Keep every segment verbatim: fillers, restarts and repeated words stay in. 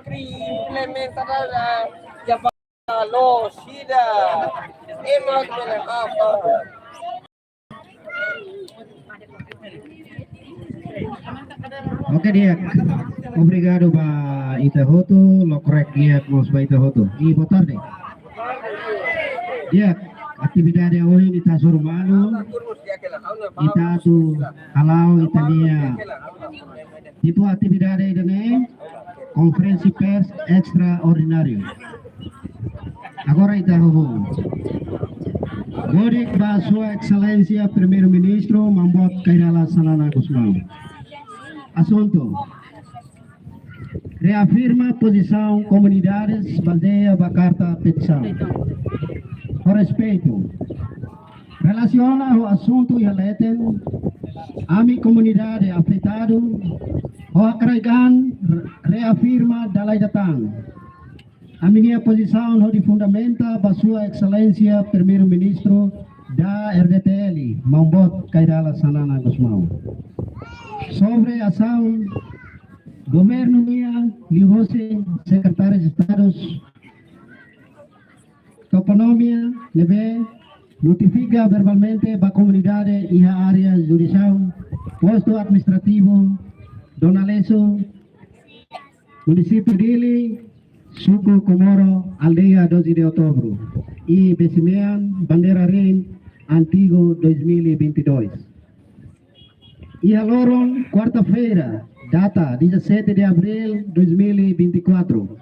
Implementada ya ba lo sida. Ema bele apa? Oke, di'ak. Obrigadu ba ita hotu, lokrek di'ak mós ba ita hotu. I boa tarde. Di'ak, atividade ohin ita hasoru malu. Ita atu hala'o ita-nia, ita-nia atividade ida-ne'e, konferénsia pers estraordináriu. Agora ita hahú. Bodik ba Sua Exelénsia Primeiru-Ministru, Maun Boot Kay Rala Xanana Gusmão. Asuntu: reafirma pozisaun komunidades bazeia ba karta petisaun. Ho respeitu, relasiona ho asuntu iha leten, ami komunidade afetadu ho haraik-an reafirma dala ida tan ami-nia pozisaun hodi fundamenta ba Sua Exelénsia Primeiru-Ministru da R D T L, Maun Boot Kay Rala Xanana Gusmão. Sobre asaun governu nian liuhosi Sekretáriu Estadu Toponímia ne'ebé notifika verbalmente ba komunidade iha área judisiál, postu administrativu Dona Lesu, munisípiu Dili, suku Comoro, aldeia doze de Outubro, i besi-mean Bandeira Rin, antigu dois mil e vinte e dois. Iha loron kuarta-feira, data dezassete de abril dois mil e vinte e quatro,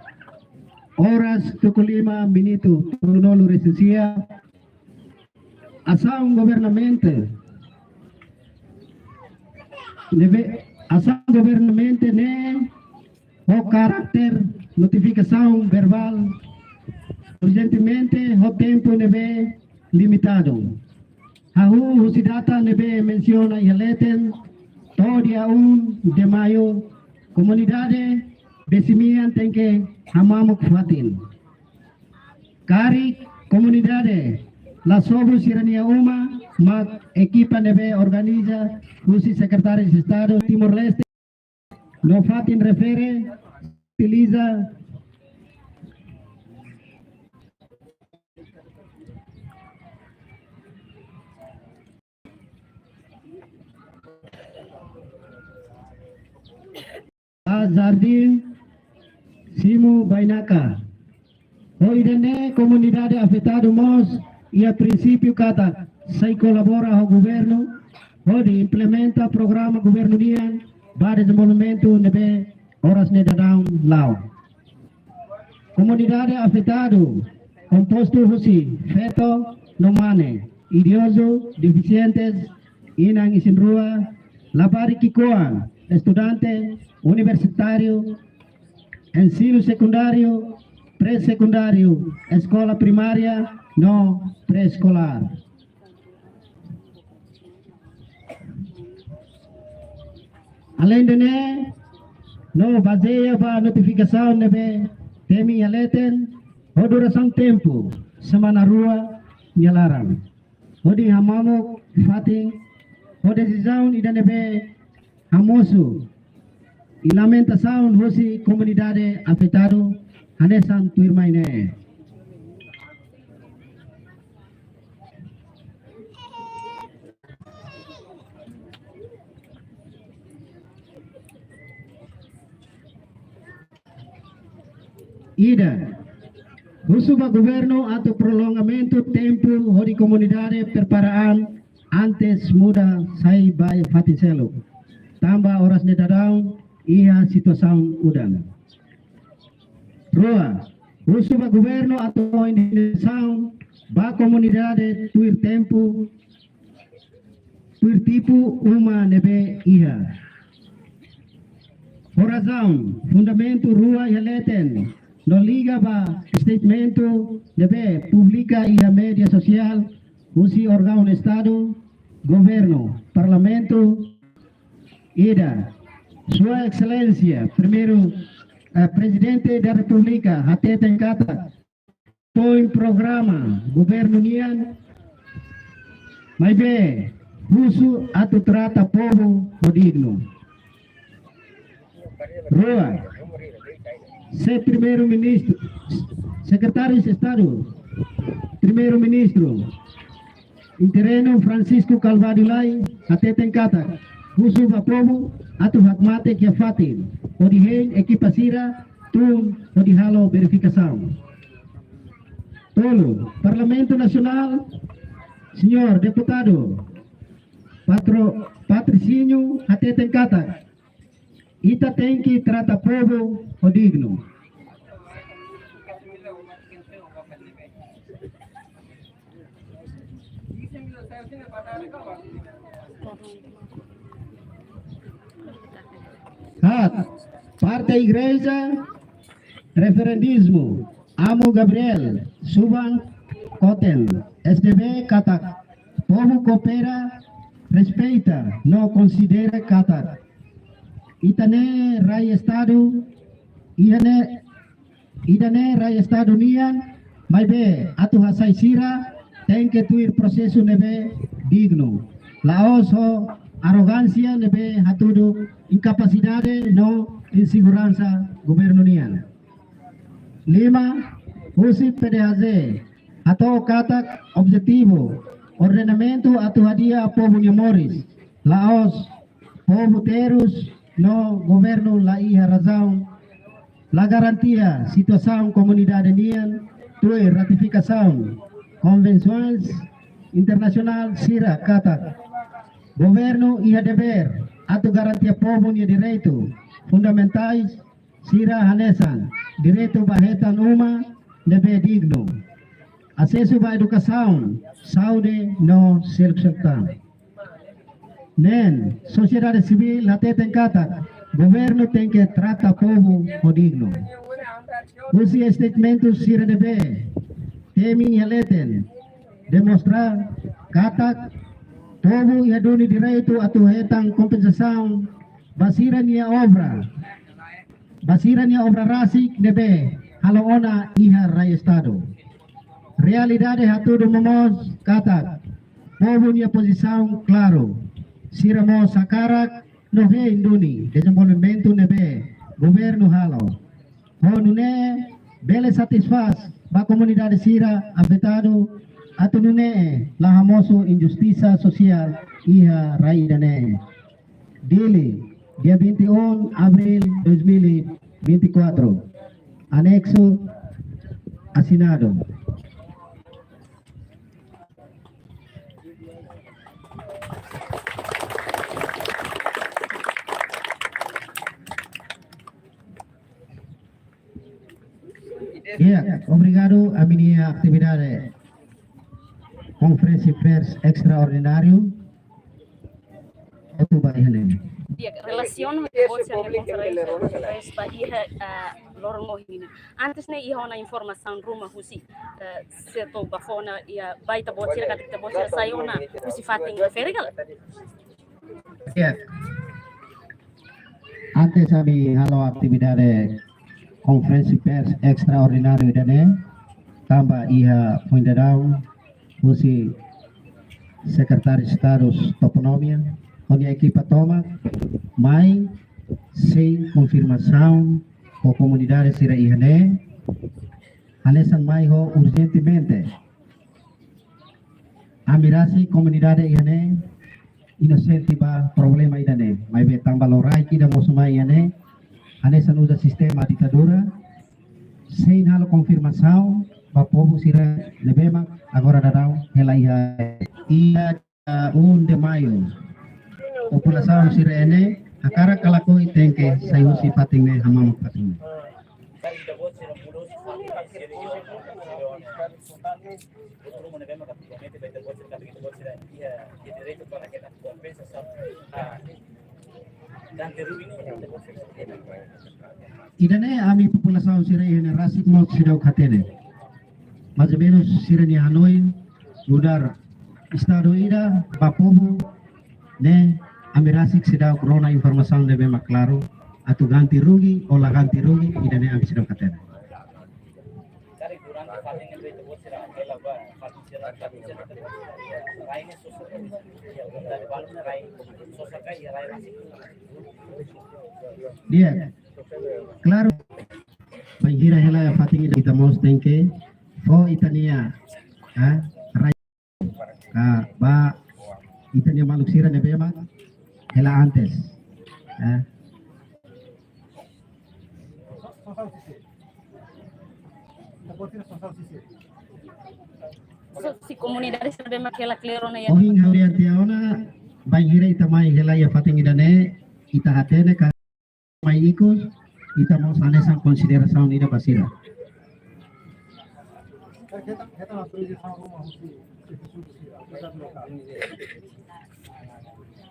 oras tuku lima minutu tolunulu resin-sia, asaun governamentu ne'ebé, asaun governamentu ne'e ho karáter notifikasaun verbál urjentemente ho tempu ne'ebé limitadu. Hahú husi data ne'ebé mensiona iha leten, to'o dia um de maio, komunidade besi-mean tenke hamamuk fatin. Karik komunidade la sobu sira-nia uma, mak ekipa ne'ebé organiza husi Sekretáriu Estadu Timor-Leste no fatin refere utiliza ba Jardín Simu Bainaka. Ho ida-ne'e komunidade afetadu mós iha prinsípiu katak sei kolabora ho governu hodi implementa programa governu nian ba dezenvolvimentu ne'ebé oras ne'e daudaun la'o. Komunidade afetadu kompostu husi feto no mane, idozu, defisientes, inan isin-rua, labarik ki'ikoan, estudante, universitáriu, ensinu sekundáriu, pré-sekundáriu, eskola primária no pré-eskolár. Aleinde ne'e, no bazeia ba notifikasaun ne'ebé temi iha leten, ho durasaun tempu semana rua nia laran, hodi hamamuk fatin ho desizaun ida ne'ebé hamosu i lamentasaun husi komunidade afetadu hanesan tuirmai ne'e. Ida, husu ba governu atu prolongamentu tempu hodi komunidade prepara an antes muda sai ba fatin seluk, tanba oras ne'e daudaun iha situasaun udan. Rua, husu ba governu atu indemnizasaun ba komunidade tuir tempu, tuir tipu uma ne'ebé iha. Ho razaun, fundamentu rua iha leten, no liga ba statementu ne'ebé publika iha média sosiál husi órgaun Estadu, governu, parlamentu, ida, Sua Exelénsia Primeiru, eh, Prezidente da Repúblika hateten katak poin programa governu nian, maibé husu atu trata povu ho dignu. Rua, Señór Primeiru-Ministru, Sekretáriu Estadu, Primeiru-Ministru interinu Francisco Carvalho Lay hateten katak husu ba povu atu hakmatek iha fatin, hodi hein ekipa sira tun hodi halo verifikasaun. Tolu, Parlamentu Nasionál, Señór Deputadu Patro-, Patricínio hateten katak ita tenke trata povu ho dignu. Haat, parte Igreja Referendizmu, Amu Gabriel Suban Koten, S D B, katak povu koopera, respeita no konsidera katak ita-nia rai Estadu, iha ne'e, ida-ne'e rai Estadu nian, maibé atu hasai sira tenke tuir prosesu ne'ebé dignu, la'ós ho arogánsia ne'ebé hatudu inkapasidade no inseguransa governu nian. Lima, husi P D H J hato'o katak objetivu ordenamentu atu hadi'a povu nia moris, la'ós povu terus no governu la iha razaun, la garantia situasaun komunidade nian, tuir ratifikasaun konvensaun internasionál sira katak governu iha devér atu garantia povu nia direitu fundamentais sira hanesan direitu ba hetan uma ne'ebé dignu, asesu ba edukasaun, saúde no seluk-seluk tan. Neen, sosiedade sivíl hateten katak governu tenke trata povu ho dignu. Husi statementu sira ne'ebé temi iha leten demonstra katak povu iha duni direitu atu hetan kompensasaun ba sira-nia obra, ba sira-nia obra rasik ne'ebé halo ona iha rai Estadu. Realidade hatudu momoos katak povu nia pozisaun klaru. Sira mós hakarak no hein duni dezenvolvimentu ne'ebé governu halo. Ho nune'e bele satisfás ba komunidade sira afetadu atu nune'e la hamosu injustisa sosiál iha rai ida-ne'e. Dili, dia vinte e um abril dois mil e vinte e quatro. Anexo assinado. Ya, obrigadu. Ami-nia atividade konferénsia pers estraordináriu hotu ba iha ne'e. Ya, relasiona ho ita-boot sira-nia konferénsia pers ba iha, ah, loron ohin nian. Antes ne'e iha ona informasaun ruma husi, eh, setór ba fó ona iha ba ita-boot sira katak ita-boot sira sai ona husi fatin ferigal. Ya. Antes ami halo atividade konferénsia pers estraordináriu ida-ne'e, tanba iha foin daudaun husi Sekretáriu Estadu Toponímia ho nia ekipa tomak mai sein konfirmasaun ho komunidade sira iha ne'e, hanesan mai ho urjentemente. Ami rasik komunidade iha ne'e inosente ba problema ida-ne'e, maibé tanba loraik ida mosu mai iha ne'e, hanesan uza sistema ditadura, sein halo konfirmasaun ba povu sira ne'ebé mak agora daudaun hela iha, iha, ah, um de maio. Populasaun sira ne'e hakarak ka lakohi tenke sai husi fatin ne'e, hamamuk fatin ne'e. Ida-ne'e ami populasaun sira iha ne'e rasik mós seidauk hatene. Mais ou menus sira-nia hanoin nu'udar Estadu ida ba povu ne'e, ami rasik seidauk rona informasaun ne'ebé mak klaru, atu ganti rugi ou la ganti rugi, ida-ne'e ami seidauk hatene. Di'ak, klaru. Bainhira hela iha fatin ida, ita mós tenke fó ita-nia, eh, rai, ah, ba ita-nia maluk sira ne'ebé mak hela antes. Eh. So, husi komunidade sira ne'ebé mak hela kleur ona iha. Ohin ha'u dehan tiha ona, bainhira ita mai hela iha fatin ida-ne'e, ita hatene katak mai ikus, ita mós hanesan konsiderasaun ida ba sira.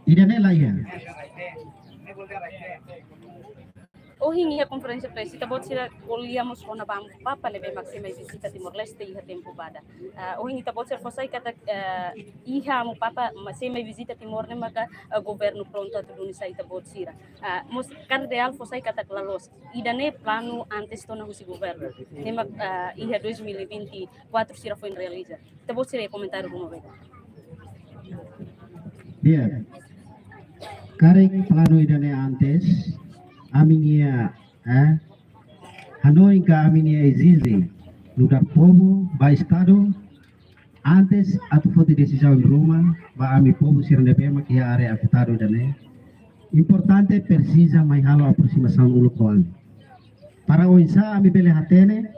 Ida-ne'e laiha. Ohin iha konferénsia pers, ita-boot sira ko'alia mós kona-ba Amu Papa ne'ebé mak sei mai vizita Timor-Leste iha tempu badak. Ah, ohin ita-boot sira fó sai katak, eh, iha Amu Papa ma-, sei mai vizita Timor ne'e maka, eh, governu prontu atu duni sai ita-boot sira. Ah, mós karik dehan fó sai katak la loos. Ida-ne'e planu antes tiha ona husi governu. Ne'e mak, ah, iha dois mil e vinte e quatro sira foin realiza. Ita-boot sira komentáriu ruma beda. Di'ak. Karik planu ida-ne'e antes, ami-nia, eh, hanoin ka ami-nia ezije nu'udar povu ba Estadu, antes atu foti desizaun ruma ba ami povu sira ne'ebé mak iha área afetadu ida-ne'e, importante presiza mai halo aprosimasaun uluk ho ami. Para oinsá ami bele hatene,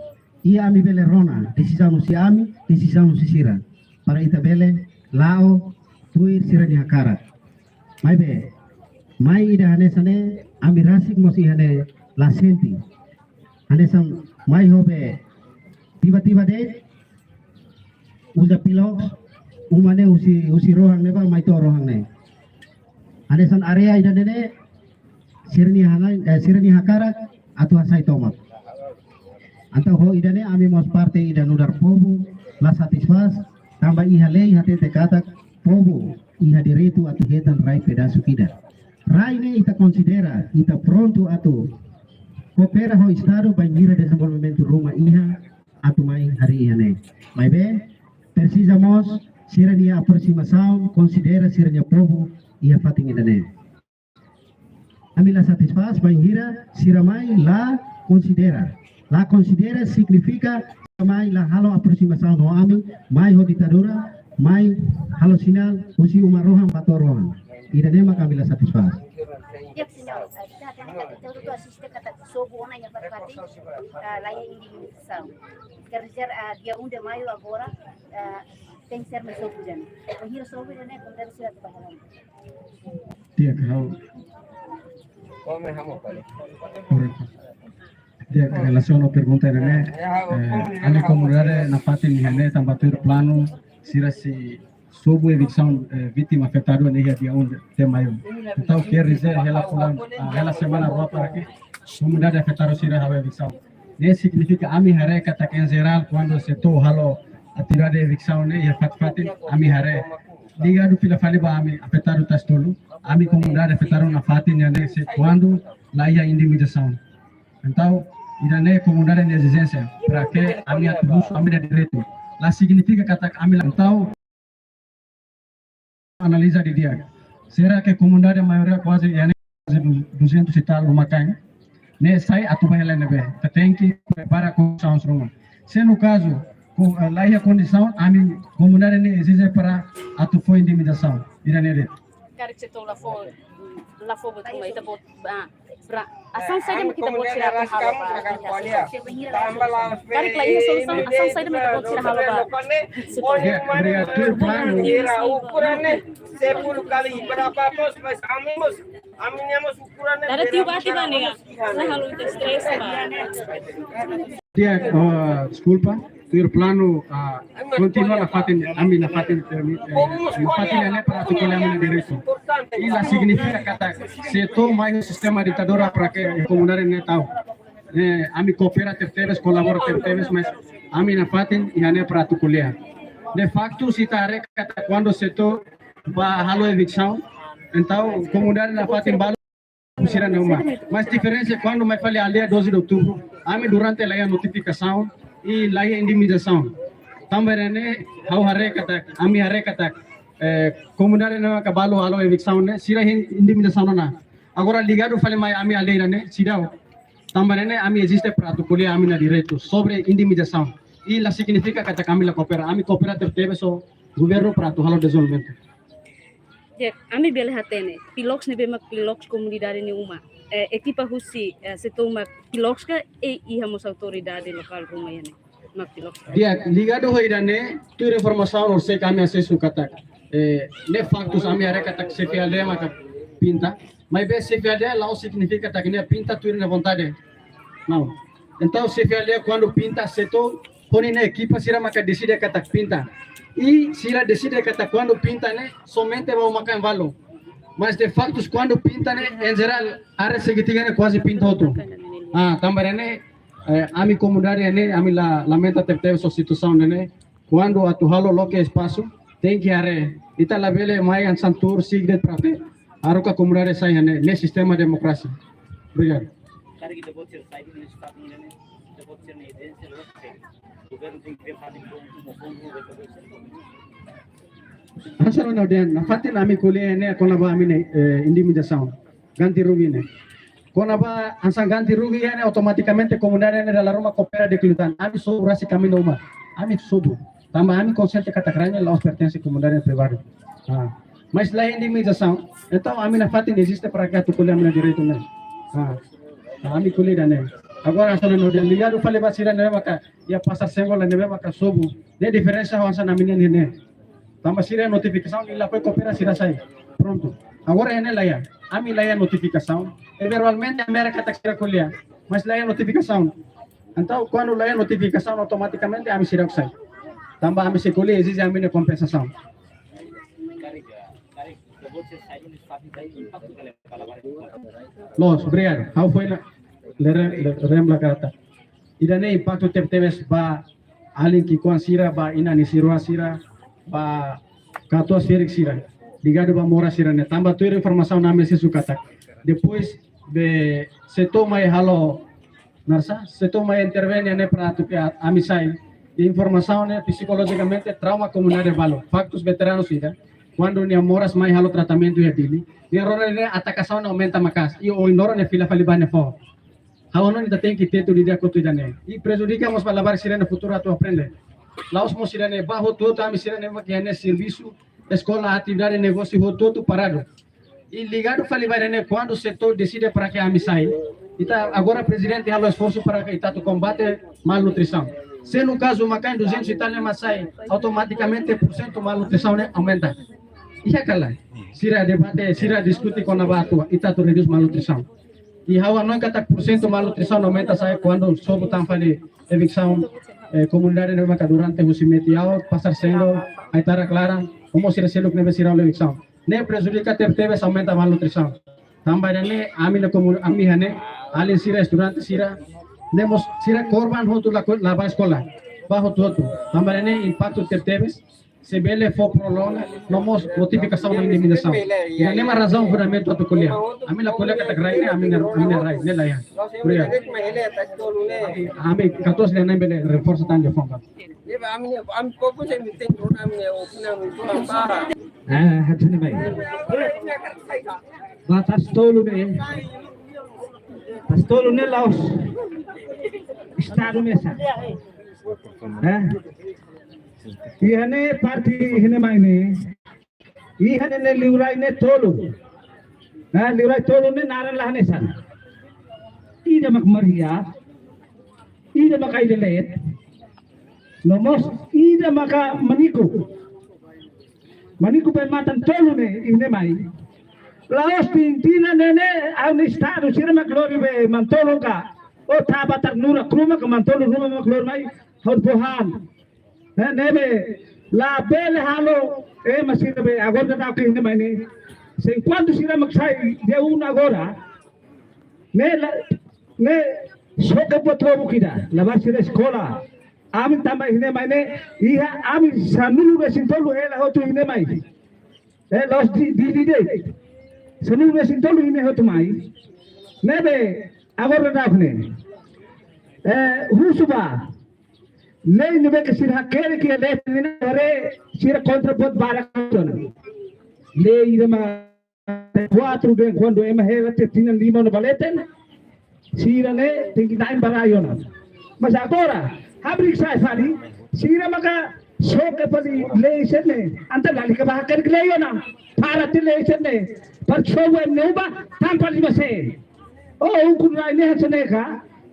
i ami bele rona desizaun husi ami, desizaun husi sira. Para ita bele la'o tuir sira-nia hakarak. Maibé, mai ida hanesan ne'e, ami rasik mós iha ne'e la sente. Hanesan mai ho be tiba-tiba de'it, uza piloks, uma ne'e husi, husi rohan ne'ebá mai to'o rohan ne'e. Hanesan área ida-ne'e ne'e, sira-nia hana-, eh, sira-nia hakarak atu hasai tomak. Entaun ho ida-ne'e ami mós parte ida nu'udar povu la satisfás, tanba iha lei hatete katak povu iha direitu atu hetan rai pedasuk ida. Rai ne'e ita konsidera, ita prontu atu koopera ho Estadu bainhira dezenvolvimentu ruma iha atu mai harii iha ne'e. Maibé, presiza mós sira-nia aprosimasaun, konsidera sira-nia povu iha fatin ida-ne'e. Ami la satisfás bainhira sira mai la konsidera. La konsidera signifika sira mai la halo aprosimasaun ho ami, mai ho ditadura, mai halo sinál husi uma rohan ba to'o rohan. Ida-ne'e mak ami la satisfás. Di'ak, señór. Ah, ita hatene katak ita hotu asiste katak sobu ona iha fatin-fatin, ah, laiha indemnizasaun. Quer dizer, ah, dia um de maio agora, ah, tenke ser mai sobu ida-ne'e. Bainhira sobu ida-ne'e, kontente sira atu ba hela. Di'ak, ha'u. Di'ak, relasiona ho pergunta ne'e, eh, ami komunidade nafatin iha ne'e tanba tuir planu sira sei sobu eviksaun, eh, vítima afetadu ne'e iha dia um de maio. Entaun, quer dizer, hela fulan, ah, hela semana rua para ke komunidade afetadu sira halo eviksaun. Ne'e signifika ami haree katak em geral, kuandu sei to'o halo atividade eviksaun ne'e iha fatin-fatin, ami haree. Ligadu fila fali ba ami afetadu Tasitolu, ami komunidade afetadu nafatin iha ne'e sei kuandu laiha indemnizasaun. Entaun, ida-ne'e komunidade nia ezijénsia, para ke ami atu husu ami-nia direitu. La signifika katak ami la, entaun, analiza didi'ak. Será que komunidade maioria kuaze, iha ne'e kuaze du-, duzentos e tal uma-kain ne'e sai atu ba hela ne'ebé? Ita tenke prepara kondisaun ruma. Se no kazu, ko-, eh, laiha kondisaun, ami komunidade ne'e ezije para atu fó indemnizasaun. Ida-ne'e de'it. Karik se to'o la fó, la fó buat ruma, ita-boot, ah, pra, asaun saida mak ita-boot sira atu halo ba. Karik la iha solusaun, asaun saida mak ita-boot sira halo ba. Di'ak, obrigadu. Tuir planu. Ukuran ne'e sepuluh kali berapa, bos? Mas ami, bos, ami ne'e, bos, ukuran ne'e. Dada tiu ba ati ba ne'e, la halo ita stress ba. Di'ak, oh, deskulpa. Tuir planu, ah, kontinua nafatin, ami nafatin, ami, eh, nafatin ne'e para atu ko'alia ami-nia direitu. I la signifika katak se to'o mai sistema ditadura para ke komunidade ne'e ta'uk. Eh, ami koopera tebetebes, kolabora tebetebes, mas ami nafatin iha ne'e para atu ko'alia. De facto, se ita haree katak kuandu sei to'o ba halo eviksaun, entaun komunidade nafatin balu sira-nia uma. Mas diferensa kuandu mai fali aldeia doze de Outubro, ami durante laiha notifikasaun i laiha indemnizasaun. Tanba ne'e ha'u haree katak, ami haree katak, eh, komunidade ne'ebé mak balu halo eviksaun ne'e, sira iha indemnizasaun ona. Agora ligadu fali mai ami aldeia ne'e, seidauk. Tanba ne'e ami eziste para atu ko'alia ami-nia direitu sobre indemnizasaun. I la signifika katak ami la koopera, ami koopera tebetebes ho governu para atu halo dezenvolvimentu. Di'ak, ami bele hatene, Pilox ne'ebé mak Pilox komunidade nia uma. Eh, ekipa husi, eh, setór mak Pilox ka, eh, iha mós autoridade lokál ruma iha ne'e mak Pilox. Di'ak, ligadu ho ida-ne'e, tuir informasaun horisehik ami asesu katak, eh, ne'e faktus, ami haree katak xefe aldeia maka pinta. Maibé xefe aldeia la'ós signifika katak nia pinta tuir nia vontade. Não. Entaun, xefe aldeia kuandu pinta setór, ho ninia ekipa sira maka deside katak pinta. I sira deside katak kuandu pinta ne'e, somente ba uma kain balu. Mas de faktus kuandu pinta ne'e, em jerál, área Segitiga ne'e kuaze pinta hotu. Ah, tanba ne'e, eh, ami komunidade ne'e, ami la, lamenta tebetebes ho situasaun ne'e. Kuandu atu halo loke espasu, tenke haree. Ita labele mai hanesan tuur sigret para haruka komunidade sai iha ne'e, ne'e sistema demokrasia. Obrigadu. Hanesan ohin dehan, nafatin ami ko'alia ne'e kona-ba ami-nia, eh, indemnizasaun, ganti rugi ne'e. Kona-ba hanesan ganti rugi ne'e, automatikamente komunidade ne'e dala ruma koopera di'ak liután. Ami sobu rasik ami-nia uma. Ami sobu. Tanba ami konsiente katak rai ne'e la'ós pertense komunidade privadu. Ah. Mas la indemnizasaun. Entaun ami nafatin eziste para atu ko'alia ami-nia direitu ne'e. Ah. Ah, ami ko'alia ida-ne'e. Agora hanesan ohin dehan, ligadu fali ba sira ne'ebé maka iha Pasar Senggol ne'ebé maka sobu. Ne'e diferensa ho hanesan ami-nian ne'e. Tanba sira notifikasaun i lakohi koopera sira sai. Prontu. Agora ne'e la iha. Ami la iha notifikasaun. E verbalmente ami haree katak sira ko'alia. Mas la iha notifikasaun. Entaun, kuandu la iha notifikasaun, automatikamente ami seidauk sai. Tanba ami sei ko'alia, ezije ami-nia kompensasaun. Loos, obrigadu. Ha'u foin lee, lee, lee, lee, lee. Ida-ne'e impaktu tebetebes ba alin ki'ikoan sira, ba inan isin-rua sira, ba katuas ferik sira, ligadu ba moras sira-ne'e. Tanba tuir informasaun ami asesu katak, depois de setór mai halo, naran sá, setór mai intervene ne'e para atu ke ami sai. Informasaun ne'e psikolojikamente trauma komunidade balu. Faktus, veteranu sira, kuandu nia moras mai halo tratamentu iha Dili, nia rona ne'e atakasaun ne'e aumenta maka'as. I ohin loron ne'e fila fali ba nia foho. Ha'u hanoin ita tenke tetu didi'ak hotu ida-ne'e. I prejudika mós ba labarik sira-nia futuru atu aprende. La'ós mós sira-ne'e ba hotu-hotu, ami sira-ne'e mak iha ne'e servisu, eskola, atividade, negósiu hotu-hotu paradu. I ligadu fali ba ida-ne'e, kuandu setór deside para ke ami sai, ita agora prezidente halo esforsu para ke ita atu kombate malnutrisaun. Se no kazu uma kain duzentos e tal ne'e mak sai, automatikamente porsentu malnutrisaun ne'e aumenta. Iha ka lae? Sira debate, sira diskute kona-ba atu, ita atu redús malnutrisaun. I ha'u hanoin katak porsentu malnutrisaun aumenta sai kuandu sobu tan fali eviksaun, eh, komunidade ne'ebé maka durante husi Metiau, Pasar Senggol, Aitarak Laran, ho mós sira seluk ne'ebé sira halo eviksaun. Ne'e prejudika tebetebes, aumenta malnutrisaun. Tanba ida-ne'e ami-nia komun-, ami iha ne'e, alin sira, estudante sira, ne'e mós sira korban hotu la ko-, la ba eskola, ba hotu-hotu. Tanba ida-ne'e impaktu tebetebes, se bele fó prolonga, no mós notifikasaun no indemnizasaun. Ida-ne'e mak razaun fundamentu atu ko'alia. Ami la ko'alia katak rai ne'e, ami-nia, ami-nia rai, ne'e la iha. Obrigadu. Ami katuas ida-ne'e bele reforsa tan de forma. Eh, hatene mai. Ba Tasi-Tolu ne'e. Tasi-Tolu ne'e la'ós Estadu mesak. Eh? Iha ne'e parte iha ne'e mai ne'e. Iha ne'e ne'e liurai ne'e tolu. Eh, liurai tolu ne'e naran la hanesan. Ida mak Maria. Ida mak Ailelete. No mós ida maka Maniku. Maniku be matan tolu ne'e, iha ne'e mai. La'ós tintina ne'e ne'e, ha'u-nia Estadu, sira mak lori be mantolun ka. O taba tak nura kruma ka mantolun ruma mak lori mai, ha'u-nia foho an. Ne'e, ne'ebé, labele halo, eh, mas sira be, agora daudaun ke iha ne'e mai ne'e. Se enkuantu sira mak sai, dia um agora. Ne'e la, ne'e, soke buat lobuk ida, labarik sira eskola. Ami tanba iha ne'e mai ne'e, iha ami sanulu-resin-tolu hela hotu iha ne'e mai. Eh, la'ós di, di, di, di. Sanulu-resin-tolu iha ne'e hotu mai. Ne'ebé, agora daudaun ne'e. Eh, husu ba. Lei ne'ebé ke sira hakerek iha lei ne'e haree sira kontra buat barak. Lei ida mak kuatru dehan kuandu ema hela tiha tinan lima ona ba leten. sira ne'e tenke na'in ba rai ona. Mas agora, hamriik sa'e fali, sira maka soke fali lei sira-ne'e, entaun lalika ba hakerek lei ona. Para tiha lei sira-ne'e, para sobu ema ne'e uma, tanba lima C. O ukun rai ne'e hanesan ne'e ka,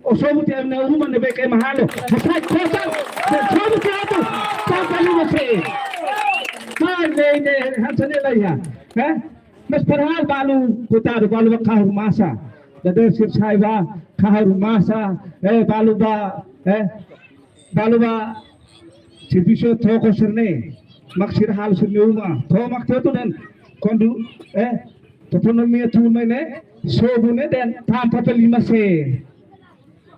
o sobu tiha ema ne'e uma ne'ebé ke ema halo. Hasai kosar, dehan sobu tiha atu, tanba lima C. Mas lei ne'e hanesan ne'e laiha, eh? Mas padahal balu, koitadu, balu ba kahur masa. Dadeer sira sai ba kahur masa, eh, balu ba, eh, balu ba servisu toko sira-ne'e. Mak sira halo sira-nia uma. Tomak tiha atu dehan, kuandu, eh, topo no mia tu mai ne'e, sobu ne'e dehan tanba lima C.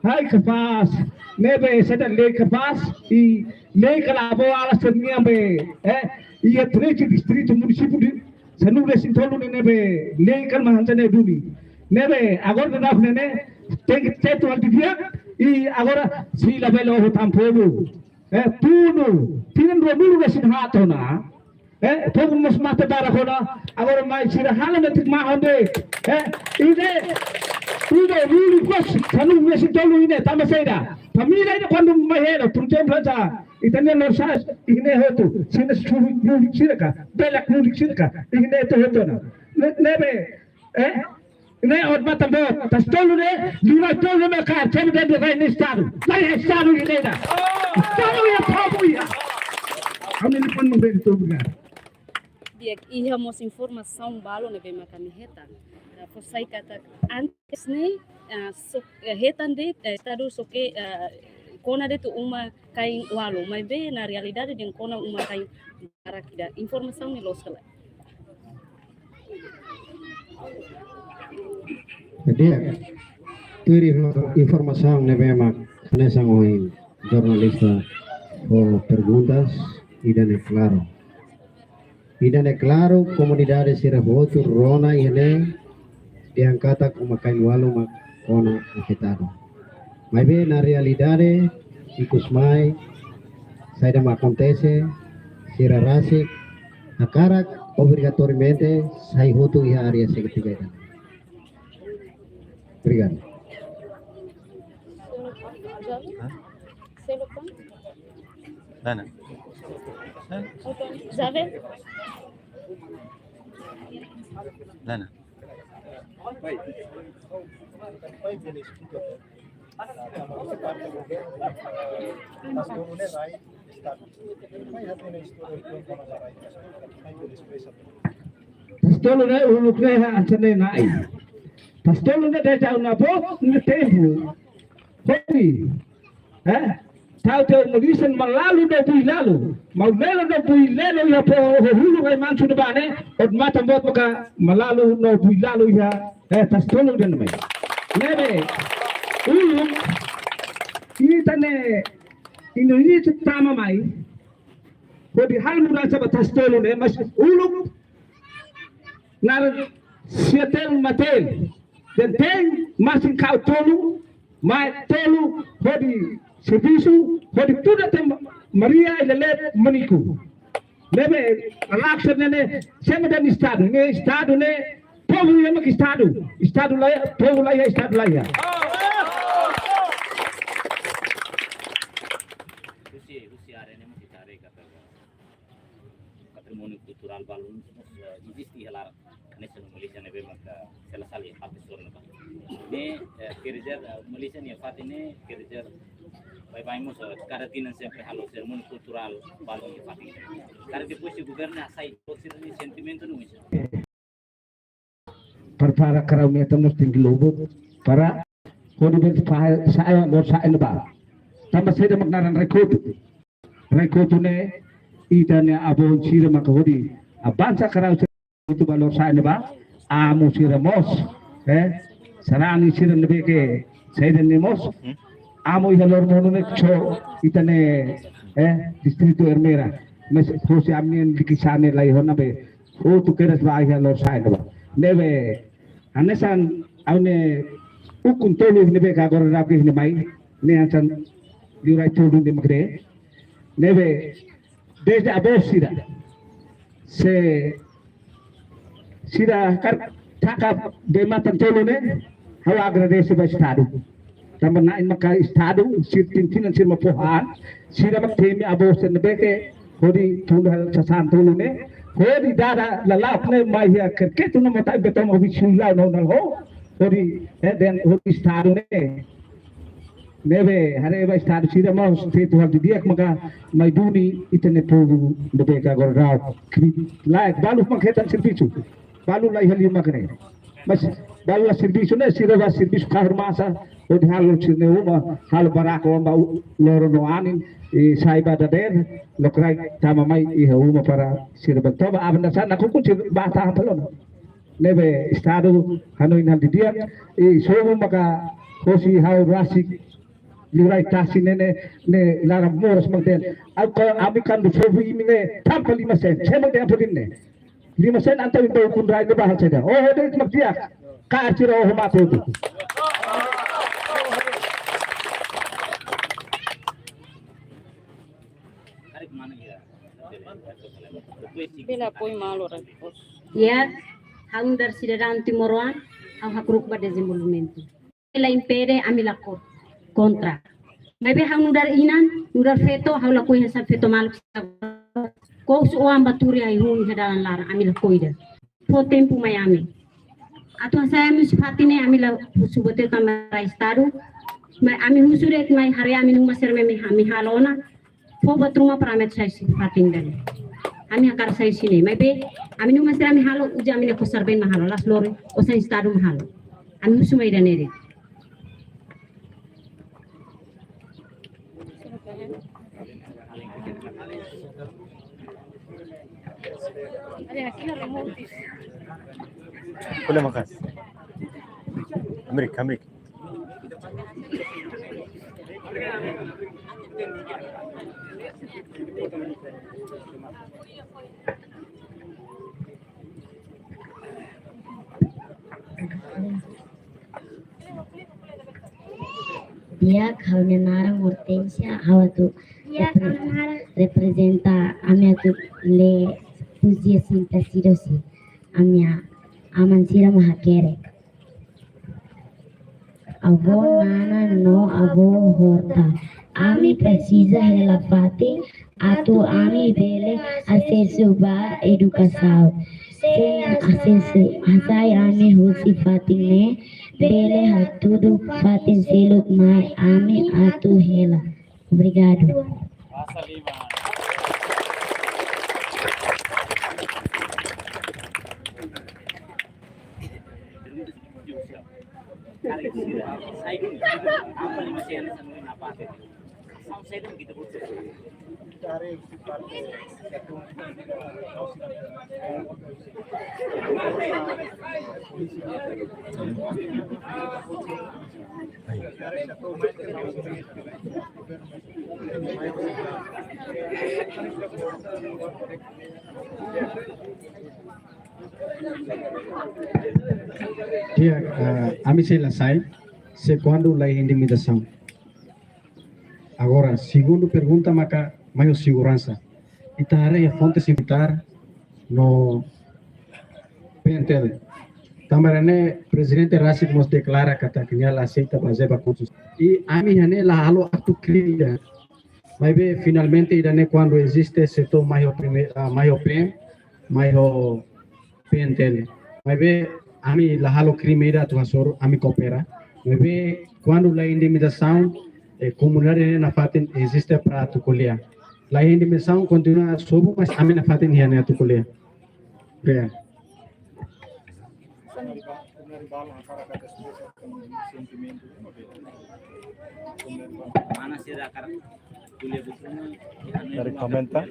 Ai kapás, ne'ebé saida lei kapás, i lei kala abo alas ternian be, eh, iha treze distritu munisípiu de sanulu-resin-tolu ne'e ne'ebé lei kala mak hanesan ne'e duni. Ne'ebé agora daudaun ne'e, tenke tetu hal didi'ak, i agora sei labele oho tan povu. Eh, tunu, tinan ruanulu-resin-haat ona. Eh, povu mós mate barak ona, agora mai sira halo netik mahon de'it. Eh, ida, ida, luli kos, sanulu-resin-tolu ida, tanba saida? Família ida kuandu mai hela, por ezemplu, hanesan, ita-nia Lorosa'e, iha ne'e hotu, sira suru, luli sira ka, belak luli sira ka, iha ne'e hotu-hotu ona. Ne, ne'ebé, eh, ne'e odamatan boot, Tasi Tolu ne'e, liurai tolu ne'e maka, kami dari rai ne'e Estadu. Laiha Estadu iha ne'e ida. Estadu iha povu iha. Ami ni pun memberi tu benar. Di'ak, iha mós informasaun balu ne'ebé mak ami hetan. Ah, fó sai katak antes ne'e, ah, so, eh, hetan de'it, eh, Estadu soke, eh, kona de'it uma kain ualu, maibé na realidade dehan kona uma kain barak ida. Informasaun ne'e loos ka lae? Di'ak, tuir informasaun ne'ebé mak hanesan ohin jornalista fó perguntas, ida-ne'e klaru. Ida-ne'e klaru, komunidade sira hotu rona iha ne'e, dehan katak uma kain ualu mak kona afetadu. Maibé na realidade, ikus mai, saida mak akontese, sira rasik hakarak obrigatoriamente sai hotu iha área segregated. Obrigadu. Hã? Dana. Hã? Jovem? Dana. Tasi Tolu ne'e uluk ne'e hanesan ne'e Na'i. Tasi Tolu ne'e dezde aban-bainrua ne'e tempu. Hodi, eh? Tau teu molisan Malalu no Builalu. Maulelo no Builelo iha povu Rai Mansu ne'ebá ne'e, odamatan boot maka Malalu no Builalu iha, eh, Tasi Tolu dehan mai. Ne'ebé, uluk, ita-nia, ino ini tama mai, hodi halo mudansa ba Tasi Tolu ne'e, mas uluk, naran Seatel Matel, dehan ten masin ka'u tolu, mai tolu, hodi servisu, hodi tuda tem Maria i lele maniku. Ne'ebé, relaxa ne'e, sema dehan Estadu, ne'e Estadu ne'e, povu iha mak Estadu, Estadu laiha, povu laiha, Estadu laiha. Husi, husi área ne'e mak ita haree katak patrimóniu kulturál balu, eh, eziste iha laran. Hanesan molisan ne'ebé maka sela sali parte sora ne'ebá. Ne'e, eh, quer dizer, eh, molisan iha fatin ne'e, quer dizer, baibain mós, eh, kada tinan sempre halo serimónia kulturál balu iha fatin. Kada depois se governu hasai, sira-nia sentimentu no misa. Para, para karau meta mós tenke lubuk para hodi bele fahe sa'e Lorosa'e ne'ebá. Tanba saida mak naran Rai Kotu. Rai Kotu ne'e ita-nia avó sira maka hodi avansa karau sira hotu ba Lorosa'e ne'ebá. Amu sira mós, eh, sarani sira ne'ebé ke saida ne'e mós. Amu iha Loromonu ne'e só ita-nia, eh, distritu Ermera. Mas hosi ami-nia likisá ne'e laiha ona be hotu kedas ba iha Lorosa'e ne'ebá. Ne'ebé hanesan ha'u-nia ukun tolu ne'ebé ke agora rabke ne'e mai, ne'e hanesan liurai tolu ne'e mak ne'e. Ne'ebé dezde avó sira. Se sira hakarak taka be matan tolu ne'e, Ha'u agradese ba Estadu. Tanba na'in maka Estadu, sira pimpinan sira mak fó ha'an, sira mak temi avó sira ne'ebé ke hodi tun halo sasán tolu ne'e, hodi dada lala'ok ne'e mai iha Kerketu no Mota-Ibe to'o Obi-Suillau no nal ho, hodi, eh, dehan hodi Estadu ne'e. Ne'ebé haree ba Estadu sira mós feto hal didi'ak maka mai duni ita-nia povu ne'ebé ke agora daudaun kri-, laek balu mak hetan servisu. Balu la iha liu mak ne'e. Mas balu la servisu ne'e, sira bá servisu kahur masa, hodi halo sira-nia uma, halo barraku ba u-, loron no anin, i sai ba dadeer, lokraik tama mai iha uma para sira bá toba, aban dasar nakukun sira bá tahan pelon. Ne'ebé Estadu hanoin hal didi'ak, i sobu maka hosi ha'u rasik, liurai tasi ne'e, ne'e, ne'e laran moras mak dehan. Ha'u ka ami kuandu sobu imi ne'e, tanba lima sen, sen mak dehan pelin ne'e. Lima sen entaun imi bá ukun rai ne'e bá hal saida. Oh, de'it mak di'ak. Kaer sira oho mate hotu. Bele apoiu malu, Ramos. Ya, ha'u nu'udar sidadaun timoroan, ha'u hakru'uk ba dezenvolvimentu. La impede, ami la ko-, kontra. Maibé ha'u nu'udar inan, nu'udar feto, ha'u lakohi hanesan feto maluk. Kous oan bá tuur ai-hun iha dalan laran, ami lakohi ida. Fó tempu mai ami. Atu hasai ami husi fatin ne'e, ami la husu buat ida mai Estadu. Mai ami husu de'it mai haree ami-nia uma sira mak ami, ami halo ona. Fó buat ruma para ami atu sai husi fatin ida-ne'e. Ami hakarak sai husi ne'e. Maibé, ami-nia uma sira ami halo, uza ami-nia kosar-been mak halo. La'ós lori, osan Estadu mak halo. Ami husu mai ida-ne'e de'it. Ko'alia maka'as. Amerika, Amerika. Di'ak, ha'u-nia naran Hortensia, ha'u atu repre-, reprezenta ami atu lee poezia Sinta Sidosi, ami-nia aman sira mak hakerek. Avó Nana no avó Horta, ami presiza hela fatin atu ami bele asesu ba edukasaun. Sein asesu, hasai ami husi fatin ne'e, bele hatudu fatin seluk mai ami atu hela. Obrigadu. Di'ak, eh, ami sei la sai, se kuandu la iha indemnizasaun. Agora, segundu pergunta maka mai ho seguransa. Ita haree fonte militar no P N T L. Tanba ne'e Prezidente rasik mós deklara katak nia la aseita bazeia ba konstituisaun. I ami iha ne'e la halo aktu krime. Maibé finalmente ida-ne'e kuandu eziste setór mai ho prime-, ah, mai ho P M, mai ho P N T L. Maibé ami la halo krime ida atu hasoru, ami koopera. Maibé kuandu la indemnizasaun, eh, komunidade ne'e nafatin eziste para atu ko'alia. La indemnizasaun kontinua sobu, mas ami nafatin iha ne'e atu ko'alia. Obrigadu. Dari komentar.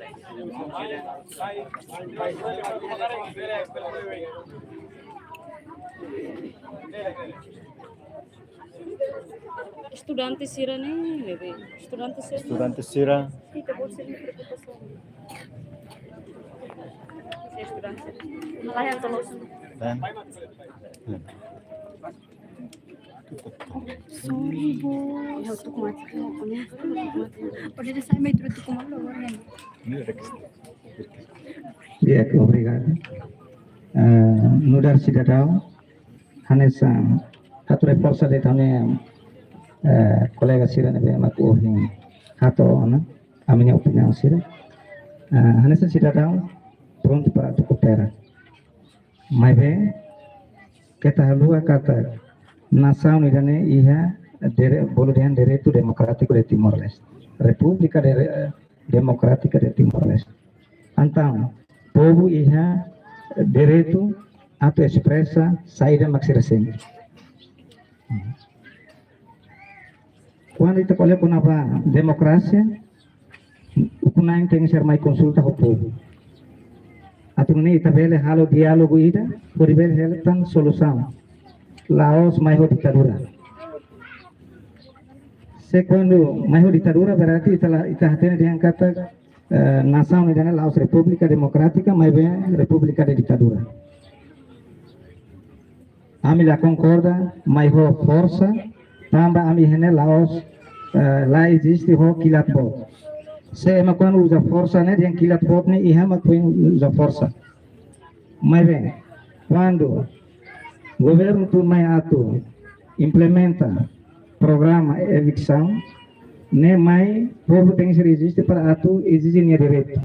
Estudante sira ne'e, ne'ebé. Estudante sira. Estudante sira. Ita-boot sira-nia preokupasaun. Estudante sira. Malahan tolosan. Dan. Sorry, bos. Ya, untuk mati. Udah ada saya mai terus untuk malu orang. Di'ak, obrigadu. Eh, nu'udar sidadaun, hanesan Atu reforsa de'it ha'u-nia, eh, kolega sira ne'ebé mak ohin hato'o ona ami-nia opiniaun sira. Eh, hanesan sidadaun prontu para atu koopera. Maibé, keta haluha katak nasaun ida-ne'e iha dire-, bolu dehan direitu demokrátiku de Timor-Leste. Repúblika de, Demokrátika de Timor-Leste. Entaun, povu iha direitu atu espresa saida mak sira sente. Kuandu ita ko'alia kona-ba demokrasia, ukun-na'in tenke ser mai konsulta ho povu. Atu nune'e ita bele halo diálogu ida, hodi bele hetan solusaun. La'ós mai ho ditadura. Se kuandu mai ho ditadura, berarti ita la, ita hatene dehan katak, eh, nasaun ida-ne'e la'ós repúblika demokrátika, maibé repúblika de ditadura. Ami la konkorda mai ho forsa, tanba ami iha ne'e la'ós, eh, la eziste ho kilat boot. Se ema kuandu uza forsa ne'e, dehan kilat boot ne'e iha mak foin uza forsa. Maibé, kuandu governu tun mai atu implementa programa eviksaun, ne'e mai povu tenke ser eziste para atu ezije nia direitu.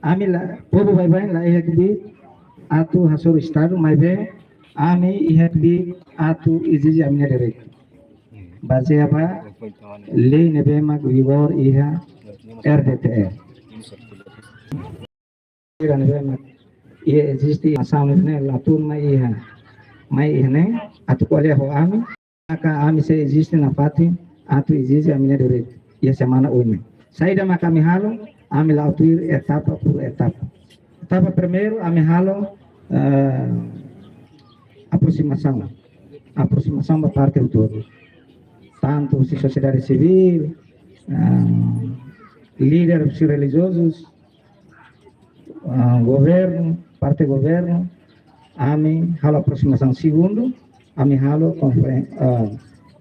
Ami la, povu baibain la iha kbiit atu hasoru Estadu, maibé ami iha kbiit atu ezije ami-nia direitu. Bazeia ba lei ne'ebé mak vigor iha R D T R. Sira ne'ebé mak iha eziste nasaun ne'e la tun mai iha, mai iha ne'e, atu ko'alia ho ami, maka ami sei eziste nafatin atu ezije ami-nia direitu iha semana oin. Saida mak ami halo, ami la'o tuir etapa por etapa. Etapa primeiru, ami halo, eh, aproximasaun. Aproximasaun ba parte hotu-hotu. Tantu husi sosiedade sivíl, eh, líder husi relijiozus, ah, governu, parte governu, ami halo aproximasaun. Segundu, ami halo konferen-, ah,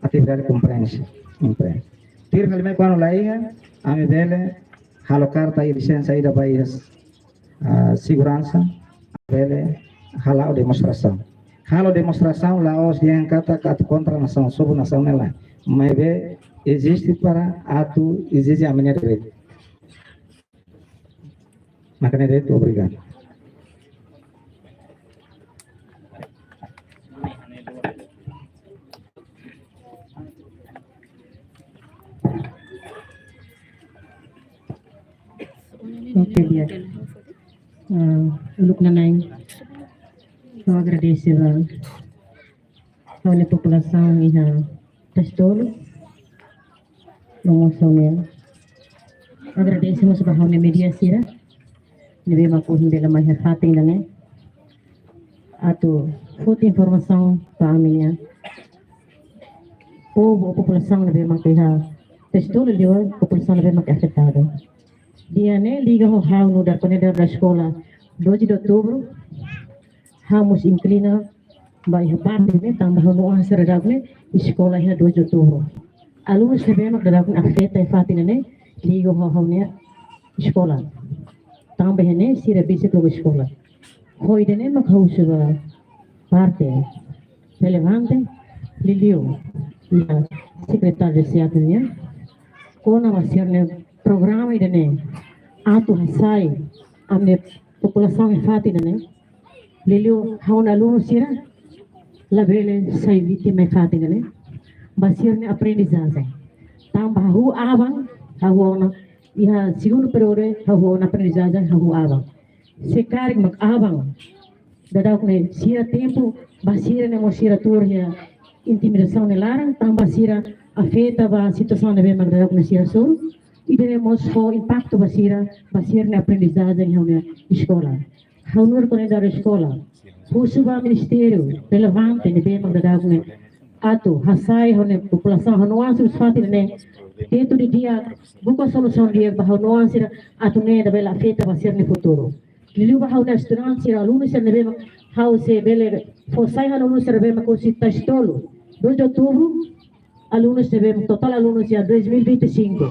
atividade konferénsia, imprensa. Tuir hal ne'e kuandu la iha, ami bele halo karta lisensa ida ba iha, ah, seguransa, bele hala'o demonstrasaun. Halo demonstrasaun la'ós dehan katak atu kontra nasaun, sobu nasaun ne'e lae. Maibé eziste para atu ezije ami-nia direitu. Maka ne'e de'it, obrigadu. Oke, di'ak. Ah, uluk nana'in, ha'u agradese ba ha'u-nia populasaun iha Tasi-Tolu. No mós ha'u-nia agradese mós ba ha'u-nia media sira ne'ebé mak ohin bele mai iha fatin ida-ne'e atu foti informasaun ba ami-nia povu, populasaun ne'ebé mak iha Tasi-Tolu, liuliu populasaun ne'ebé mak afetadu. Di'ak, ne'e liga ho ha'u nu'udar koordenadór da eskola doze de outubro, ha'u mós inklina ba iha parte ne'e, tanba ha'u-nia oan sira daudaun ne'e eskola iha doze de outubro. Alunu sira ne'ebé mak daudaun ne'e afeta iha fatin ne'e, liga ho ha'u-nia eskola. Tanba iha ne'e sira besik logo eskola. Ho ida-ne'e mak ha'u husu ba parte relevante, liuliu iha sekretáriu de SEATI nian, kona-ba sira-nia programa ida-ne'e atu hasai ami-nia populasaun iha fatin ne'e, liuliu ha'u-nia alunu sira labele sai vítima iha fatin ne'e, ba sira-nia aprendizajen. Tanba ha'u aban, ha'u ona, iha segundu períodu, ha'u ona aprendizajen, ha'u aban. Se karik mak aban daudaun ne'e sira tempu, ba sira-ne'e mós sira tuur iha intimidasaun nia laran, tanba sira afeta ba situasaun ne'ebé mak daudaun ne'e sira hasoru, ida-ne'e mós fó impaktu ba sira, ba sira-nia aprendizajen iha ha'u-nia eskola. Ha'u nu'udar koordenadór eskola, husu ba ministériu relevante ne'ebé mak daudaun ne'e atu hasai ha'u-nia populasaun, ha'u-nia oan sira husi fatin ne'e, tetu didi'ak, buka solusaun di'ak ba ha'u-nia oan sira, atu nune'e labele afeta ba sira-nia futuru. Liuliu ba ha'u-nia estudante sira, alunu sira ne'ebé mak ha'u sei bele fó sai ha'u-nia alunu sira ne'ebé mak husi Tasi-Tolu, doze de outubro, alunu sira ne'ebé mak totál alunu sira dois mil e vinte e cinco.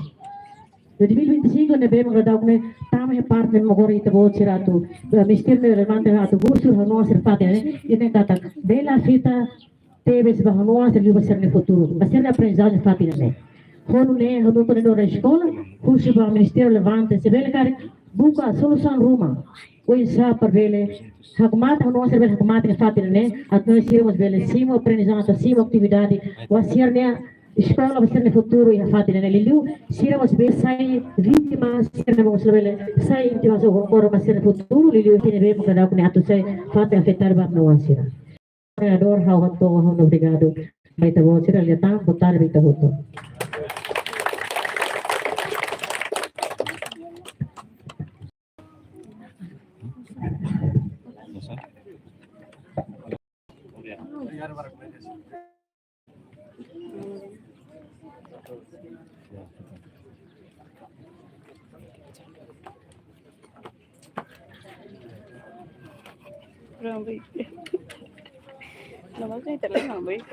Dois mil e vinte e cinco ne'ebé mak daudaun ne'e tama iha parte ne'e, agora ita-boot sira atu, eh, ministériu relevante atu husu ha'u-nia oan sira fatin ne'e, ita katak bele afeta tebes ba ha'u-nia oan sira liuliu ba sira-nia futuru, ba sira-nia aprendizajen iha fatin ne'e. Ho nune'e, ha'u hamutuk ho diretór eskola, husu ba ministériu relevante, se bele karik buka solusaun ruma oinsá para bele hakmatek, ha'u-nia oan sira bele hakmatek iha fatin ne'e, atu nune'e sira mós bele simu aprendizajen, atu simu atividade, ba sira-nia eskola, ba sira-nia futuru iha fatin ne'e. Liuliu sira mós bele sai vítima, sira mós bele sai vítima, so agora ba sira-nia futuru, liuliu ita ne'ebé mak daudaun ne'e atu sai fatin afetadu ba ha'u-nia oan sira. Koordenadór, ha'u hato'o ha'u-nia obrigadu ba ita-boot sira, lia tan, boa tarde ba ita hotu. Kurang baik. Nama saya terlalu baik.